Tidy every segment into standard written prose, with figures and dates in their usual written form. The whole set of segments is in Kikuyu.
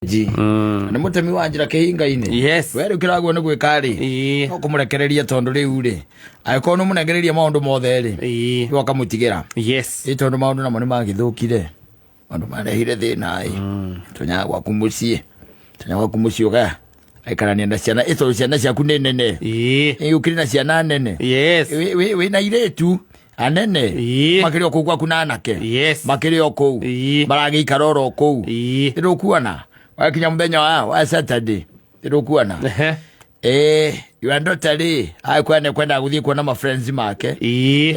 Ji. Nĩ mũtemi wa njĩra kĩhinga-inĩ. Yes. We rĩu kĩragwo nĩ gwĩka rĩ. No kũmũrekereria tondũ rĩu rĩ, angĩkorwo nĩ mũnengereria maũndũ mothe rĩ, rĩu akamũtigĩra. Yes. Ĩ tondũ maũndũ namo nĩ magĩthũkire. Maũndũ marehire thĩna ĩ. Tonyaga gwaku mũciĩ. Tonya gwaku mũciĩ ũga aikarania na ciana. Ĩ tondũ ciana ciaku nĩ nene. Ĩ ũkĩrĩ na ciana nene. Yes. Wĩ na airĩtu anene. Makĩrĩ o kũu gwaku na anake. Yes. Makĩrĩ o kũu. Maragĩikara oro kũu. Ndũkuona wakinya mũthenya wa Saturday ndũkuona your daughter rĩ agĩkwenda nĩ kwendaga gũthiĩ kuona ma friends make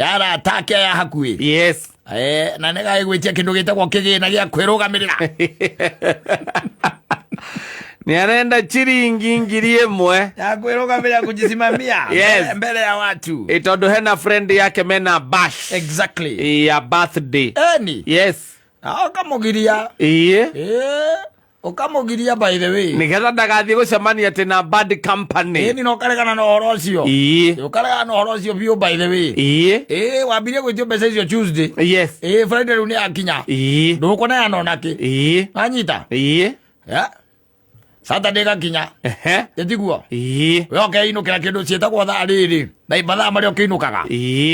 arata ake aya hakuhĩ. Yes. Na nĩ gagĩgwĩtia kĩndũ gĩtagwo kĩgĩna gĩa kwĩrũgamĩrĩra. Nĩ arenda chiringi 1000. Ya kwĩrũgamĩrĩra, kujisimamia. Yes. Mbele ya watu. Ĩ tondũ hena friend yake mena bash. Ya birthday. Eni. Yes. Na ũkamũgiria. Ũkamũgiria, by the way. Nĩgetha ndagathiĩ gũcemania atĩ na bad company. Ĩni, na ũkaregana na ũhoro ũcio. Ũkaregana na ũhoro ũcio biũ, by the way. Wambirie gwĩtio mbeca icio Tuesday. Friday rĩu nĩ yakinya. Ndũkũneana onakĩ. Wanyita. Yeah. Saturday gakinya. Ĩtiguo? We ũkeinũkĩra kĩndũ ciĩtagwo thaa rĩrĩ na mathaa marĩa ũkĩinũkaga.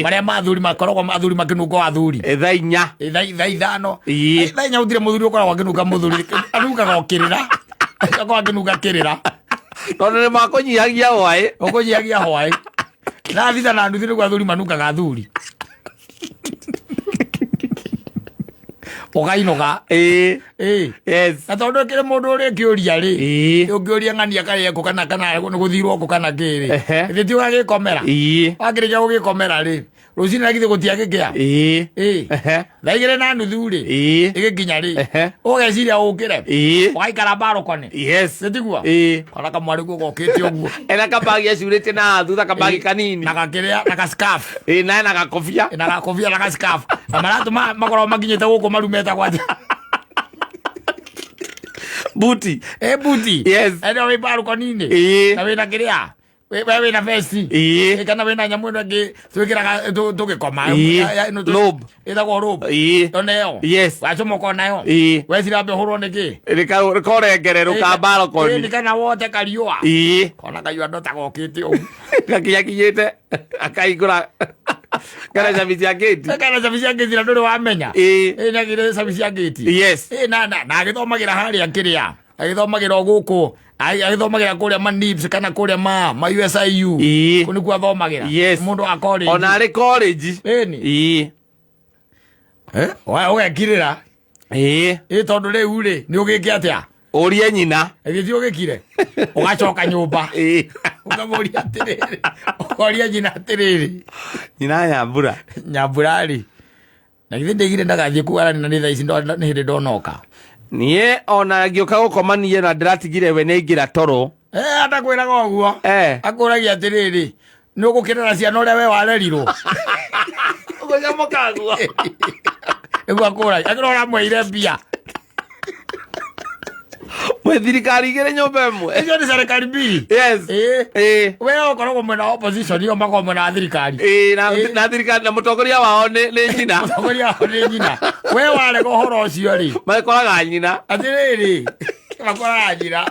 Marĩa ma athuri makoragwo athuri makĩnunga athuri. Thaa 4. Thaa 5. Thaa 4 gũtirĩ mũthuri ũkoragwo akĩnunga mũthuri, anungaga o kĩrĩra, akoragwo akĩnunga kĩrĩra. Tondũ nĩ makũnyihagia hwaĩ. Ũkũnyihagia hwaĩ thaa 6:30 nĩguo athuri manungaga athuri, ũkainũka. Yes. Na tondũ kĩrĩ mũndũ ũrĩa ũkĩũria rĩ, ũngĩũria ng'ania karĩa kũ kana nĩ gũthirwo kũ kana kĩrĩ. Githĩ ti ũgagĩkomera? Wakĩrĩkia gũgĩkomera rĩ, rũcinĩ na githĩ gũtiagĩkĩa? Thaa 2:30 rĩ, ĩgĩkinya rĩ, ũgeciria ũkĩre. Ũgaikara mbarũkoni. Yes. Nĩtiguo? Ĩĩ. Ona kamwarĩ guo gokĩte ũguo. Ena kabagi acurĩtie na thutha, kabagi kanini. Na gakĩrĩa na gascarf. Na ena gakobia. Na gakobia na gascarf. Na maratũ makoragwo makinyĩte gũkũ maru metagwo atĩa? Buti. Buti. Yes. Ĩno wĩ mbarũkoni-inĩ. Na wĩna kĩrĩa? We wĩna vesti. Kana wĩna nyamũ ĩno ĩngĩ twĩkĩraga tũgĩkoma. Ĩno Robe. Ĩtagwo robe. Ona ĩyo. Yes. Wacomoka nayo. Wecira ambe ũhũrwo nĩ kĩ? Rĩkorengere rũkambarũkoni. Nĩ kana wote kariũa. Kona kayua ndota gokĩte ũguo. Gakinyakinyĩte akahingũra kana cabi cia ngĩti. Kana cabi cia ngĩti na ndũrĩ wamenya. Nĩagĩire cabi cia ngĩti. Yes. Na agĩthomagĩra harĩa kĩrĩa. Agĩthomagĩra o gũkũ. Agĩthomagĩra kũrĩa ma NIBS kana kũrĩa ma USIU. Kũu nĩkuo athomagĩra. Yes. Mũndũ wa college. Ona arĩ college. Ĩni. Ũgekirĩra. Ĩ tondũ rĩu rĩ, nĩ ũgĩke atĩa? Ũrie nyina. Githĩ ũgĩkire? Ũgacoka nyũmba. Ũkamũria atĩrĩrĩ. Ũkoria nyina atĩrĩrĩ. Nyina Nyambura. Nyambura rĩ. Na githĩ ndigire ndagathiĩ kuarania na nĩ thaa ici nĩ hĩndĩ ndonoka. Niĩ ona ngĩũka gũkoma niĩ na ndĩratigire we nĩaingĩra toro. Atakwĩraga ũguo. Akũragia atĩrĩrĩ, nĩ ũgũkĩrera ciana ũrĩa we warerirwo? Ũgũcomoka guo. Nĩguo akũragia. Akĩrora ũramweire mbia. Mwĩ thirikari igĩrĩ nyũmba ĩmwe. Icio nĩ serikali mbili. Yes. We ũkoragwo mwena wa opposition, iyo makoragwo mwena wa thirikari. Na thirikari na mũtongoria wao nĩ nyina. Mũtongoria wao nĩ nyina. We warega ũhoro ũcio rĩ. Makoraga nyina. Atĩrĩrĩ, makoraga nyina.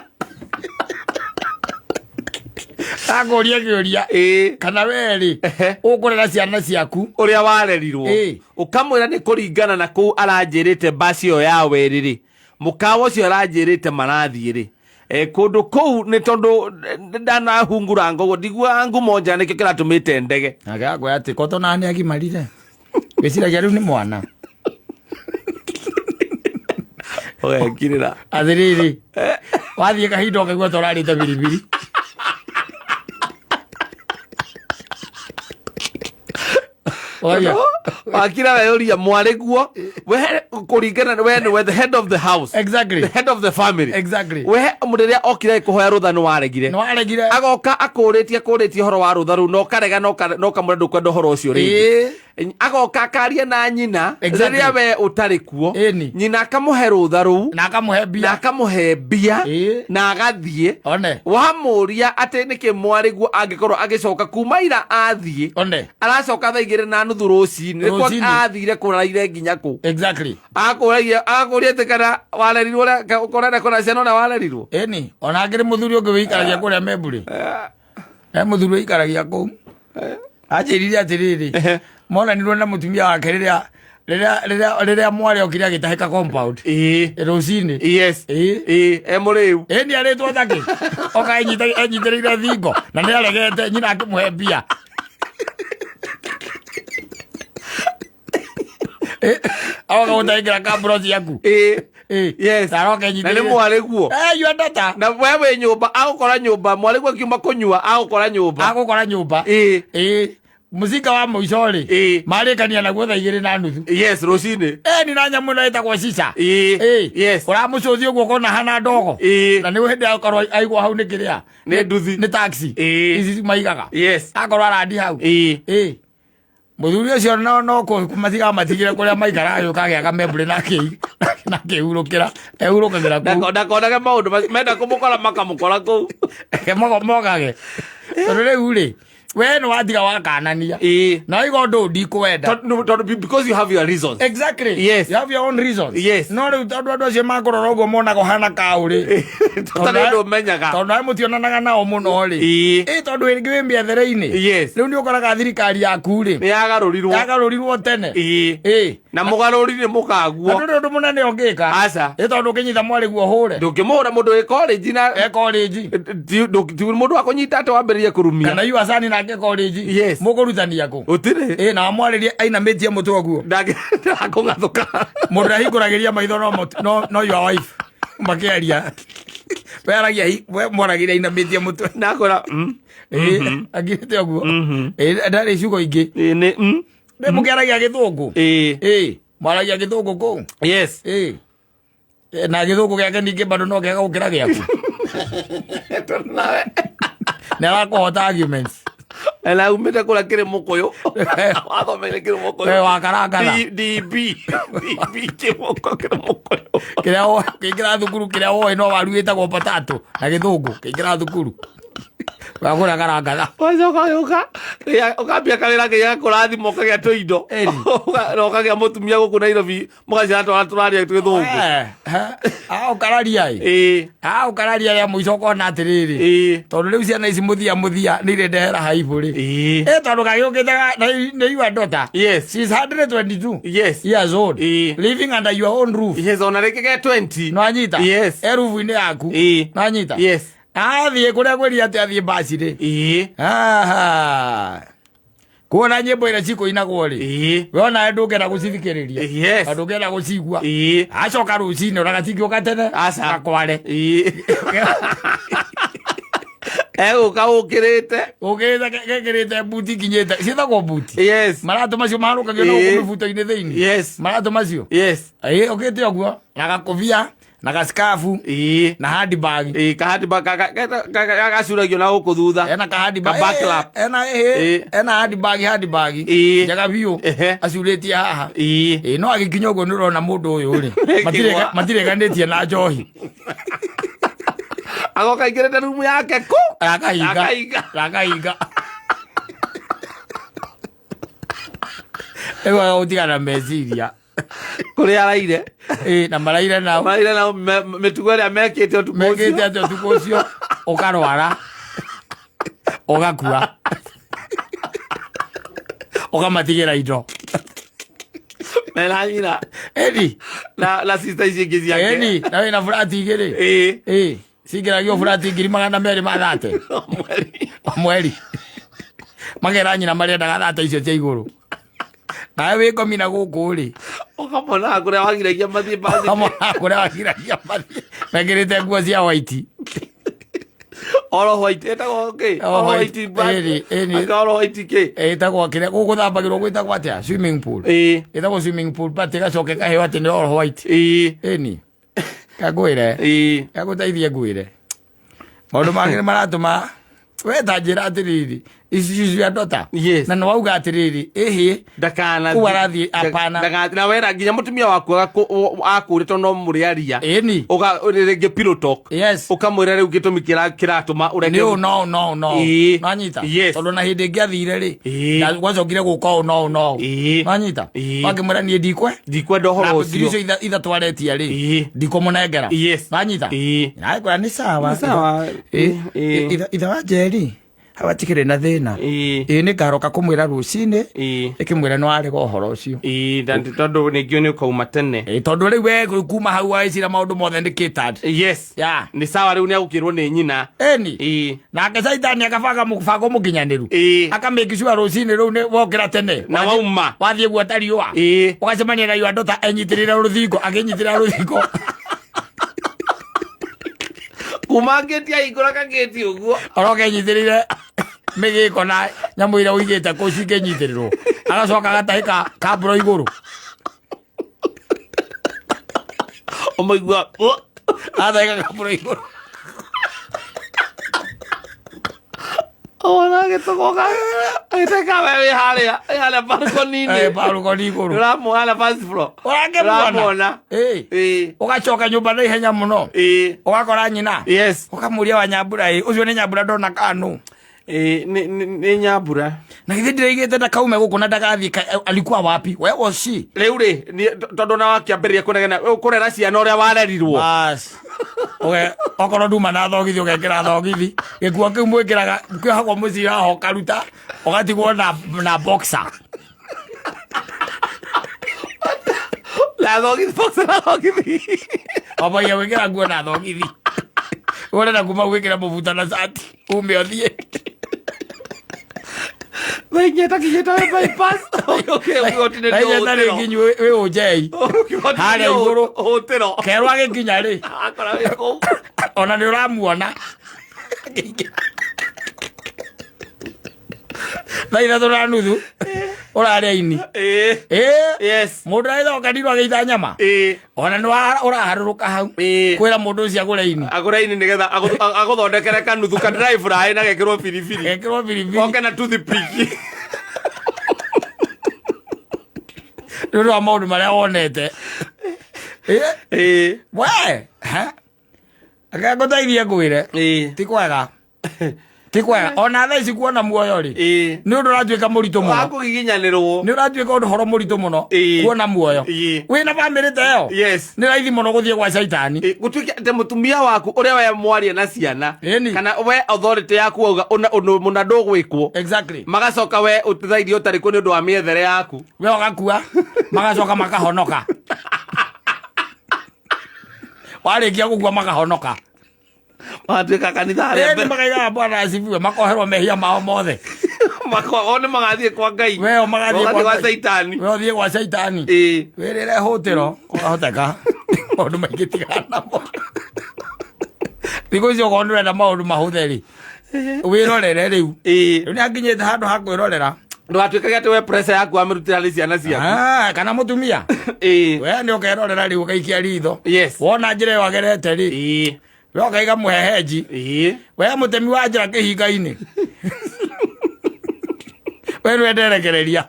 Akũria kĩũria. Kana we rĩ, ũkũrera ciana ciaku ũrĩa warerirwo? Ũkamwĩra nĩ kũringana na kũu aranjĩrĩte baci ĩyo ya werĩ rĩ, mũkawa ũcio aranjĩrĩte marathiĩ rĩ, kũndũ kũu nĩ tondũ ndanahungura ngoguo ndiguaga ngumo njega, nĩkĩo kĩratũmĩte ndege. Nake akwĩra atĩ koto nani agimarire wĩciragia rĩu nĩ mwana. Ũgekirĩra. Atĩrĩrĩ, wathiĩ kahinda ũkaigua ta ũrarĩte biribiri. Oya. Wakira weyũria mwarĩ guo we kũringana we nĩwe the head of the house. Exactly. The head of the family. Exactly. We rĩrĩa okire kũhoya rũtha nĩ waregire. Nĩ waregire. Agoka akũrĩtie akũrĩtie ũhoro wa rũtha rũu na ũkarega na ũkamwĩra ndũkwenda ũhoro ũcio rĩngĩ. Agoka akaria na nyina. Exactly. Rĩrĩa we ũtarĩ kuo, Ĩni. nyina akamũhe rũtha rũu Na akamũhe na mbia. akamũhe mbia na agathiĩ. One. Wamũria atĩ nĩkĩ mwarĩguo angĩkorwo agĩcoka kuma ira athiĩ, One. aracoka 2:30 rũcinĩ, nĩkuo Rũcinĩ. athire kũraire nginya kũ. Akũragia, agakũria atĩ kana warerirwo ũrĩa ũrenda kũra ciana ũrĩa warerirwo. Ĩni, ona angĩrĩ mũthuri ũngĩ wĩikaragia kũrĩa Membũrĩ, he mũthuri wĩikaragia kũu, anjĩrire atĩrĩrĩ, monanirwo na mũtumia wake rĩrĩa rĩrĩa rĩrĩa rĩrĩa mwarĩ okire agĩtahĩka compound rũcinĩ. Ĩĩ, e mũrĩu. Ĩni, arĩtwo takĩ oka enyitĩrĩire thingo na nĩ aregete, nyina akĩmũhe mbia. Agoka gũtahĩkĩra kamburo ciaku. Na aroka Na nĩ enyitĩrĩire mwarĩguo. Your daughter. Na we wĩ nyũmba, agũkora nyũmba, mwarĩguo akiuma kũnyua agũkora nyũmba. Agũkora nyũmba. Ĩĩ, mũcinga wa mũico rĩ, marĩkania naguo 2:30. Yes, rũcinĩ. Ĩni, na nyamũ ĩno ĩtagwo cica. Ũramũcũthi ũguo ũkona hana ndogo. Na nĩ hĩndĩ akorwo aigwo hau nĩ kĩrĩa. Nĩ nduthi. Nĩ taxi. Ici maigaga. Akorwo arandi hau. Ĩĩ, mũthuri ũcio no matigaga matigire kũrĩa maikaraga, agĩũka agĩaka membũrĩ na akĩhurũkĩra, ehurũkagĩra kũu. Ndakonage maũndũ macio, menda kũmũkora makamũkora kũu. Reke mokage, tondũ rĩu rĩ, we nĩ watiga wakanania na waiga ũndũ ũyũ ndikwenda. Tondũ because you have your reasons. Exactly. You have your own reasons. No rĩu tondũ andũ acio makũrora ũguo monaga ũhana kaũrĩ. Tondũ ũndũ ũmenyaga. Tondũ nawe mũtionanaga nao mũno rĩ. Ĩ, tondũ rĩngĩ wĩ mĩethere-inĩ. Rĩu nĩ ũkoraga thirikari yaku rĩ, Nĩ yagarũrirwo. Yagarũrirwo tene. Ĩ. Na mũgarũri nĩ mũkaguo. Na ndũrĩ ũndũ mũnene ũngĩka. Aca. Ĩ, tondũ ũngĩnyita mwarĩguo ũhũre. Ndũngĩmũhũra mũndũ wĩ college na E college. Ti mũndũ wa kũnyita atĩ wambĩrĩrie kũrumia. Kana yu acani nake college. Mũkũrutania kũ? Gũtirĩ. Ĩ, na wamwarĩrie ainamĩtie mũtwe ũguo. Ndakũng'athũka. Mũndũ ahingũragĩria maitho no your wife makĩaria, we aragia we mwaragĩria ainamĩtie mũtwe. Nakora. Ĩ, angirĩte ũguo. Ĩ, ndarĩ ciugo ingĩ. Ĩ, nĩ Nĩ mũkĩaragia gĩthũngũ. Ĩ, mwaragia gĩthũngũ kũu. Ĩ. Ĩ, na gĩthũngũ gĩake ningĩ bado no kĩega gũkĩra gĩaku. Tondũ nawe Nĩ arakũhota arguments. Na umĩte kũrĩa kĩrĩ mũkũyũ, wathomeire kĩrĩ mũkũyũ. We wakarangana. DB DB kĩmoko kĩrĩ mũkũyũ. Kĩrĩa kĩingĩra thukuru, kĩrĩa woĩ no waru wĩtagwo potato na gĩthũngũ kĩingĩra thukuru wagũra karangatha. Wacoka ũgĩũka ũkambia kawĩra kĩrĩa kũrathima, ũkagĩa tũindo na ũkagĩa mũtumia gũkũ Nairobi, mũgaciara twana tũraria gĩthũngũ. Ũkararia ĩ, ũkararia ya mũico ũkona atĩrĩrĩ, tondũ rĩu ciana ici mũthia mũthia nĩ irendehera haibũ rĩ. Ĩ, tondũ gagĩũkĩte nĩ your daughter. She's 122 years old, living under your own roof. Yes, ona rĩngĩ ge 20. No anyita. Yes. E rubu-inĩ yaku. No anyita. Athiĩ kũrĩa kwĩria atĩ athiĩ mbaci rĩ. Aha. Kuona nyĩmbo iria cikũinagwo rĩ, we onawe ndũngĩenda gũcithikĩrĩria. Na ndũngĩenda gũcigua. Acoka rũcinĩ ona gatingĩũka tene. Aca. Gakware. Egũka ũkĩrĩte. Ũkĩrĩte, gekĩrĩte mbuti ikinyĩte, ciĩtagwo mbuti. Maratũ macio maharũkagio na gũkũ mĩbuto-inĩ thĩinĩ. Maratũ macio. Ĩ, ũkĩte ũguo na gakũbia na gacikabu na handbag. Ĩĩ, kahandi gacuragio na gũkũ thutha. Ena ka handbag. Ka backlap. Ena ena handbag njega biũ. Acurĩtie haha. Ĩ, no agĩkinya ũguo nĩ ũrona mũndũ ũyũ rĩ, matireganĩtie na njohi. Agoka aingĩrĩte rumu yake kũ. Akahinga. Akahinga. Akahinga. Rĩu agũtigana meciria. Kũrĩa araire. Ĩ, na maraire nao. Maraire nao mĩtugo ĩrĩa mekĩte ũtukũ ũcio. Mekĩte atĩ ũtukũ ũcio ũkarwara, ũgakua, ũkamatigĩra indo. Mena nyina. Eni. Na sister ici ingĩ ciake. Eni, na wĩna burati igĩrĩ. Ĩ, cingĩragio burati 230,000. O mweri. O mweri. Makera nyina marĩendaga thate icio cia igũrũ. Nawe wĩ ngomi na gũkũ rĩ. Ũkamonaga kũrĩa wagiragia mathiĩ bathi. Ũkamonaga kũrĩa wagiragia mathiĩ. Mekĩrĩte nguo cia white. Oro white ĩtagwo kĩ? Oro Oro white. white black. Ĩni, ĩni. Anga oro white kĩ? Ĩtagwo kĩrĩa gũkũ thambagĩrwo gwĩtagwo atĩa? Swimming pool. Ĩtagwo swimming pool but ĩgacoka ĩkaheo atĩ nĩ all white. Ĩni. Kangwĩre. Kangũteithie ngwĩre. Maũndũ mangĩ nĩ maratũma we ta njĩra atĩrĩrĩ, Is your daughter. Yes. Na nĩ wauga atĩrĩrĩ, ĩhĩ, ndakana Kũu arathiĩ, hapana. na wera nginya mutumia waku akũrĩ tondũ no mũrĩ aria. Ĩni. Uga rĩngĩ pillow talk. Yes. Ũkamwĩra rĩu gĩtũmi kĩratũma ũreke. Nĩ ũũ no no no. Nwanyita. Yes. Tondũ na hĩndĩ ĩngĩ athire rĩ, gwacokire gũka ũũ no no. Nwanyita. Wakĩmwĩra niĩ ndikwe ndikwenda ũhoro na ngiri ũcio. icio ithatũ aretia rĩ, ndikũmũnengera. Nwanyita. Nakwĩra nĩ sawa. Nĩ sawa. Ithe wa Njeri hau atikĩrĩ na thĩna. Ĩĩ, nĩ ngaroka kũmwĩra rũcinĩ, ĩkĩmwĩra nĩ warega ũhoro ũcio. Ĩĩ, tondũ ningĩ nĩ ũkauma tene. Ĩĩ, tondũ rĩu we kuma hau waicira maũndũ mothe nĩ catered. Yes. Yeah. Nĩ sawa, rĩu nĩ agũkĩrwo nĩ nyina. Ĩni. Nake caitani akabanga mũbango mũkinyanĩru, akamake sure rũcinĩ rũu nĩ wokĩra tene Na wauma. Wathiĩ guota riũa, ũgacemania na your daughter enyitĩrĩre rũthingo, akĩnyitĩrĩra rũthingo. Kuma ngĩti ahingũra kagĩti ũguo. Oroka enyitĩrĩire mĩgĩko na nyamũ iria ũigĩte kũu cingĩnyitĩrĩrwo, agacoka agatahĩka kambũro igũrũ. Ũmaigua. Agatahĩka kambũro igũrũ. Ona agĩtũgũga agĩteka, we wĩ harĩa balcony-inĩ. Balcony igũrũ. Ũramuona first floor. Ũrakĩmuona. Ũramuona. Ũgacoka nyũmba na ihenya mũno, ũgakora nyina, ũkamũria wa Nyambura, ĩ ũcio nĩ Nyambura ndona kanu? Ĩĩ, nĩ Nyambura. Na githĩ ndĩraigĩte ndakaume gũkũ na ndagathiĩ alikuwa wapi? Where was she? Rĩu rĩ, tondũ na wakĩambĩrĩria kũnegena ũkũrera ciana ũrĩa warerirwo. Bas. Okorwo nduma na thogithi, ũgekĩra thogithi gĩkuo kĩu mwĩkĩraga kĩohagwo mũciĩ haha, ũkaruta ũgatigwo na boxer. Na thogithi, boxer na thogithi. Wambagia gwĩkĩra nguo na thogithi, ũrenda kuma gwĩkĩra mũbuta na cati ume ũthiĩ. Thaa takinyĩte wĩ bypass. Na inya tarĩ nginyu wĩ ũnjei harĩa igũrũ. Hũtĩro. Kerwo agĩkinya rĩ, Akora wĩ kũu. Ona nĩ ũramuona 3:30 ũrarĩa ini. Mũndũ agĩthokanirwo agĩita nyama, ona nĩ ũraharũrũka hau kwĩra mũndũ ũcio agũre ini. Agũre ini nĩgetha agũthondekere kanuthu ka dry fry na gekĩrwo biribiri. Gekĩrwo biribiri. Oke na toothpick. Nĩ ũndũ wa maũndũ marĩa wonete. We akangũteithie ngwĩre, ti kwega, ti kwega ona thaa ici kuona muoyo rĩ, nĩ ũndũ ũratuĩka mũritũ mũno. Wakũgiginyanĩrwo. Nĩ ũratuĩka ũndũ ũhoro mũritũ mũno kuona muoyo wĩna bamĩrĩ ta ĩyo. Nĩ raithi mũno gũthiĩ gwa caitani. Gũtuĩke atĩ mũtumia waku ũrĩa we mwaria na ciana, kana we authority yaku wauga ũndũ mũna ndũgwĩkwo, magacoka we ũtithairie ũtarĩ kuo nĩ ũndũ wa mĩethere yaku. We ũgakua, magacoka makahonoka. Warĩkia gũkua makahonoka. Magatuĩka kanitha harĩa Ĩni, mbere. makaigaga Bwana asifiwe, makoherwo mehia mao mothe. O nĩ magathiĩ kwa Ngai. We o magathiĩ Magathiĩ kwa gwa Ngai. Caitani. We ũthiĩ gwa caitani. Wĩrĩre hũtĩro ũrahoteka maũndũ maingĩ tigana namo thikũ icio. Okorwo nĩũrenda maũndũ mahũthe rĩ, wĩrorere rĩu. Rĩu nĩ akinyĩte handũ ha kwĩrorera. Ndũgatuĩkage atĩ we pressure yaku wamĩrutĩra nĩ ciana ciaku. Ah, kana mũtumia. We nĩ ũkerorera rĩu, ũgaikia ritho. Wona njĩra ĩyo agerete rĩ, we ũkaiga mũhehenji. We mũtemi wa njĩra kĩhinga-inĩ, we nĩwe nderekereria.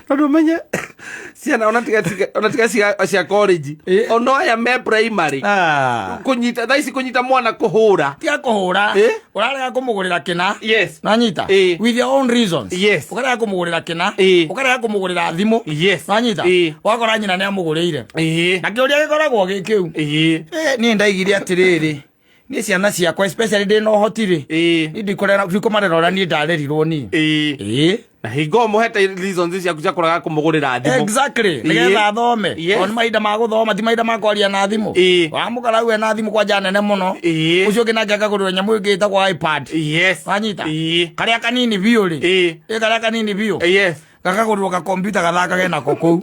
Tondũ menye ciana ona tiga cia college, ona aya me primary, kũnyita thaa ici, kũnyita mwana kũhũra. Tiga kũhũra. Ũrarega kũmũgũrĩra kĩna. Nanyita. With your own reasons. Ũkarega kũmũgũrĩra kĩna. Ũkarega kũmũgũrĩra thimũ. Nanyita. Wakora nyina nĩ amũgũrĩire, na kĩũria gĩkoragwo gĩ kĩu. Niĩ ndaigire atĩrĩrĩ, niĩ ciana ciakwa especially ndĩ na ũhoti rĩ, niĩ ndikũmarera ũrĩa niĩ ndarerirwo niĩ. Na hingo mũhete reasons ciaku cia kũrega kũmũgũrĩra thimũ. Exactly, nĩgetha athome. Tondũ nĩ mahinda ma gũthoma, ti mahinda ma kwaria na thimũ. Wamũkora we na thimũ kwanja nene mũno, ũcio ũngĩ nake akagũrĩrwo nyamũ ĩngĩ ĩtagwo iPad. Wanyita. Karĩa kanini biũ rĩ, ĩ karĩa kanini biũ, gakagũrĩrwo ka kompiuta gathakage nako kũu,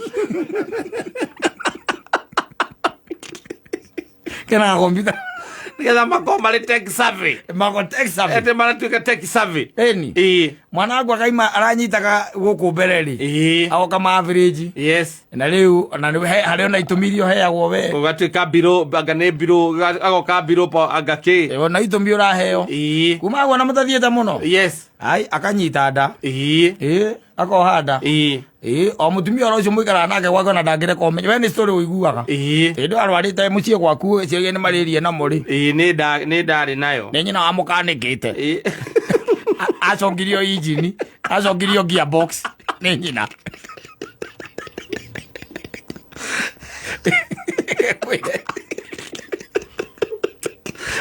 kena ga kompiuta. Nĩgetha makorwo marĩ tech savvy. Mako tech savvy. Ete maratuĩka tech savvy. Ĩni. Mwana wangu akaima aranyitaga gũkũ mbere rĩ, agoka ma average. Na rĩu ona nĩ harĩ ona itũmi iria ũheagwo we. Ũgatuĩka mbirũ, anga nĩ mbirũ, agoka mbirũ po anga kĩ. Ona itũmi ũraheo. Kuma hau ona mũtathiĩte mũno. Ai, akanyita nda. Ĩĩ, akoha nda. Ĩĩ, o mũtumia oro ũcio mũikaraga nake gwake ona ndangĩreka ũmenye. We nĩ story ũiguaga. Hĩndĩ ĩyo arwarĩte mũciĩ gwaku ciagia nĩ malaria na mũrĩ. Ĩĩ, nĩ ndarĩ nayo. Nĩ nyina wamũkanĩkĩte. Acokirio injini, acokirio gearbox nĩ nyina.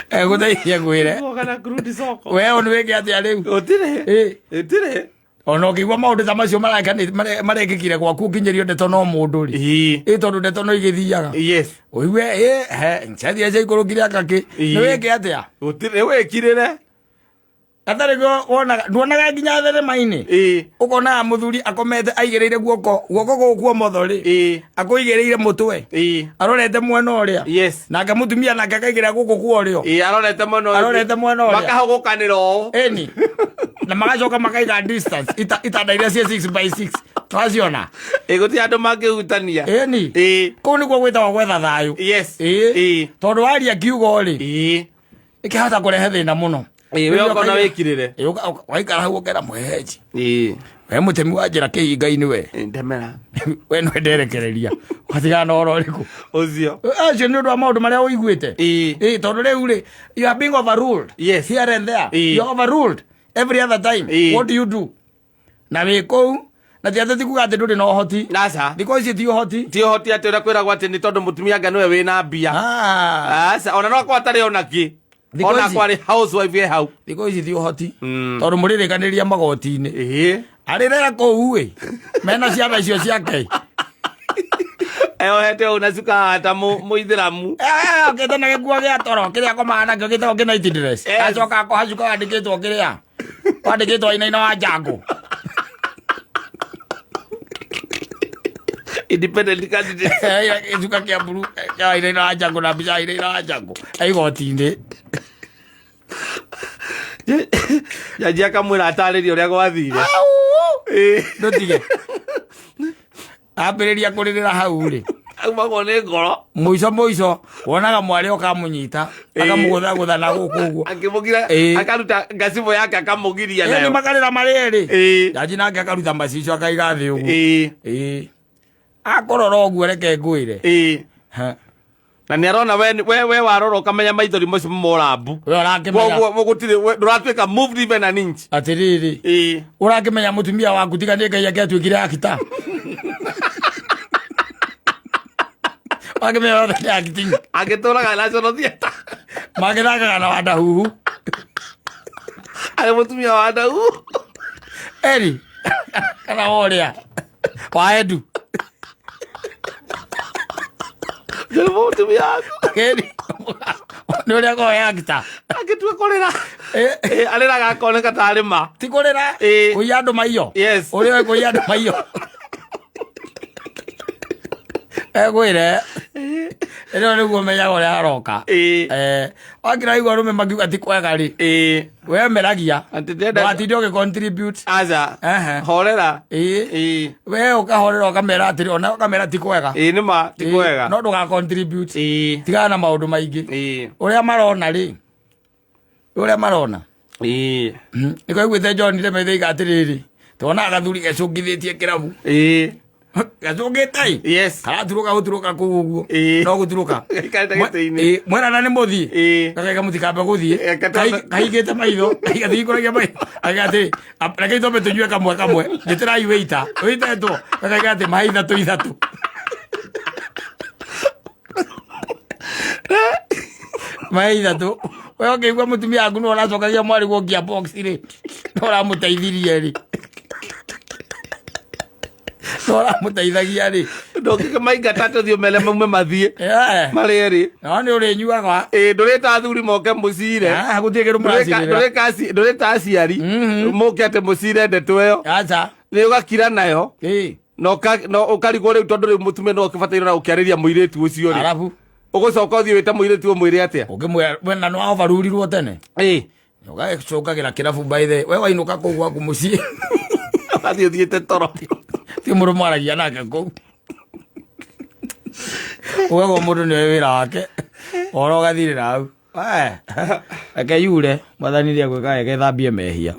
Egũteithia ngwĩre. Kana kurudi soko. We ũnĩ wĩke atĩa rĩu? Gũtirĩ. Ĩĩ. Gũtirĩ. Ona ũkĩigua maũndũ ta macio marekĩkire gwaku ũkinyĩrio ndeto no mũndũ rĩ. Ĩ tondũ ndeto no igĩthiaga. Ũigue ĩ he ncathia ciaikũrũkire akakĩ. Nĩ wĩke atĩa? Gũtirĩ wĩkirĩre. Atarĩ guo wonaga nduonaga nginya thenema-inĩ. Ũkonaga mũthuri akomete aigĩrĩire guoko guoko gũkũ kwa ũmotho rĩ. Akũigĩrĩire mũtwe. Arorete mwena ũrĩa. Nake mũtumia nake akaigĩrĩra gũkũ kwa ũrĩo. Arorete mwena ũrĩa. Arorete mwena ũrĩa. Makahũgũkanĩra ũũ. Ĩni. Na magacoka makaiga distance itanda iria cia 6 by 6. Twaciona. Gũtirĩ andũ mangĩhutania. Ĩni. Kũu nĩkuo gwĩtagwo gwetha thayũ. Tondũ waria kiugo rĩ. Ĩkĩhota kũrehe thĩna mũno. We ũkona wĩkirĩre. Waikara hau ũkera mũhehenji. We mũtemi wa njĩra kĩhinga-inĩ we. Ndemera. We nĩwe nderekereria. Watigana na ũhoro ũrĩkũ? Ũcio. Acio nĩ ũndũ wa maũndũ marĩa ũiguĩte. Tondũ rĩu rĩ, you are being overruled. Here and there. You are overruled every other time. What do you do? Na wĩ kũu, na ti atĩ ti kuga atĩ ndũrĩ na ũhoti. Aca. Thikũ ici ti ũhoti. Ti ũhoti atĩ ũrĩa kwĩragwo atĩ nĩ tondũ mũtumia anga nĩwe wĩna mbia. Aca, ona no akorwo atarĩ ona kĩ. Thikũ Ona ici- akorwo arĩ housewife e hau. Thikũ ici ti ũhoti. Tondũ mũrĩrĩkanĩria magoti-inĩ. Arĩrera kũu ĩ, mena ciana icio ciake. Eyohete ũũ na cuka ta mũithĩramu. Okĩte na gĩkuo gĩa toro kĩrĩa akomaga nakĩo gĩtagwo kĩ night dress. Acoka akoha cuka wandĩkĩtwo kĩrĩa. Wandĩkĩtwo Wainaina wa Njangũ. Independent candidate. Gĩcuka kĩa mburu kĩa Wainaina wa Njangũ na mbica ya Wainaina wa Njangũ. E igoti-inĩ. Jaji akamwĩra atarĩrie ũrĩa gwathire. Ndũtige. Ambĩrĩria kũrĩrĩra hau rĩ. Aumagwo nĩ ngoro. Mũico mũico wonaga mwarĩ oka amũnyita, akamũgũthagũtha na gũkũ ũguo. Akĩmũgira, akaruta ngacibũ yake akamũgiria Nĩ nayo. makarĩra marĩ erĩ. Jaji nake akaruta macicio akaiga thĩ ũguo. Akũrora ũguo reke ngwĩre. Na nĩ arona we warora ũkamenya maithori macio morambu. We ũrakĩmenya. Koguo gũtirĩ, we ndũratuĩka moved even an inch. Atĩrĩrĩ. Ũrakĩmenya mũtumia waku tiga nĩ Ngai angĩatuĩkire akita. Wakĩmenya othe nĩ acting. Angĩtũraga National Theatre. Magĩthakaga na Wandahuhu. Arĩ mũtumia wa Wandahuhu. Eri. Kana ũrĩa. Wa Edu. Nĩ mũtumia waku. Eri. Nĩ ũrĩa akoragwo e actor. Angĩtua kũrĩra. Arĩraga akoneka tarĩ ma. Ti kũrĩra. Kũiya andũ maiyo. Ũrĩa ũĩ kũiya andũ maiyo. Egwĩre. Ĩno nĩguo menyaga ũrĩa aroka. Wakĩra igua arũme makiuga ti kwega rĩ. We meragia. Atĩ ndĩrenda- Ndũgatinde ũgĩ contribute. Aca. Horera. We ũkahorera ũkamera atĩrĩ, ona ũkamera ti kwega. Nĩ ma, ti kwega. No ndũga contribute. Tigana na maũndũ maingĩ. Ũrĩa marona rĩ. Ũrĩa marona. Nĩkĩo aiguĩte John Lemethe atĩrĩrĩ, tuonaga gathuri gecũngithĩtie kĩrabu. Gacũngĩte ĩ? Karaturũka gũturũka kũu ũguo. No gũturũka. Gaikarĩte gĩtĩ-inĩ. Mwerana nĩ mũthiĩ. Gakaiga mũtikambe gũthiĩ. Kahingĩte maitho. Gathingũragia maitho. Akaiga atĩrĩ, reke itwambe tũnyue kamwe kamwe. Njĩtĩrai wĩita. Wĩitetwo. Gakaiga atĩ maĩ ithatũ ithatũ. Maĩ ithatũ. We ũkĩigua mũtumia waku nĩ ũracokagia mwarĩ guo gearbox rĩ. Nĩ ũramũteithirie rĩ. Nĩ ũramũteithagia rĩ. Ndũngĩkĩmaingata tũthiĩ ũmere maume mathiĩ. Marĩ erĩ. No nĩ ũrĩnyuaga. Ndũrĩta athuri moke mũcire. Gũtirĩ kĩndũ mũracirĩra. Ndũrĩta aciari. Moke atĩ mũcire ndeto ĩyo. Aca. Nĩ ũgakira nayo. Na ũkarigwo rĩu tondũ rĩu mũtumia no ũkĩbataire na gũkĩarĩria mũirĩtu ũcio rĩ. Arabu. Ũgũcoka ũthiĩ wĩte mũirĩtu ũmwĩre atĩa? Ũngĩmwĩra, we na nĩ waovarurirwo tene. Ũgagĩcũngagĩra kĩrabu by the we wainũka kũu gwaku mũciĩ. Ũgathiĩ ũthiĩte toro. Ti mũndũ mwaragia nake kũu. Ũgagwo mũndũ nĩoĩ wĩra wake. Ũhoro ũgathirĩra hau. Reke yure, mwathani nĩegwĩka wega ĩthambie mehia.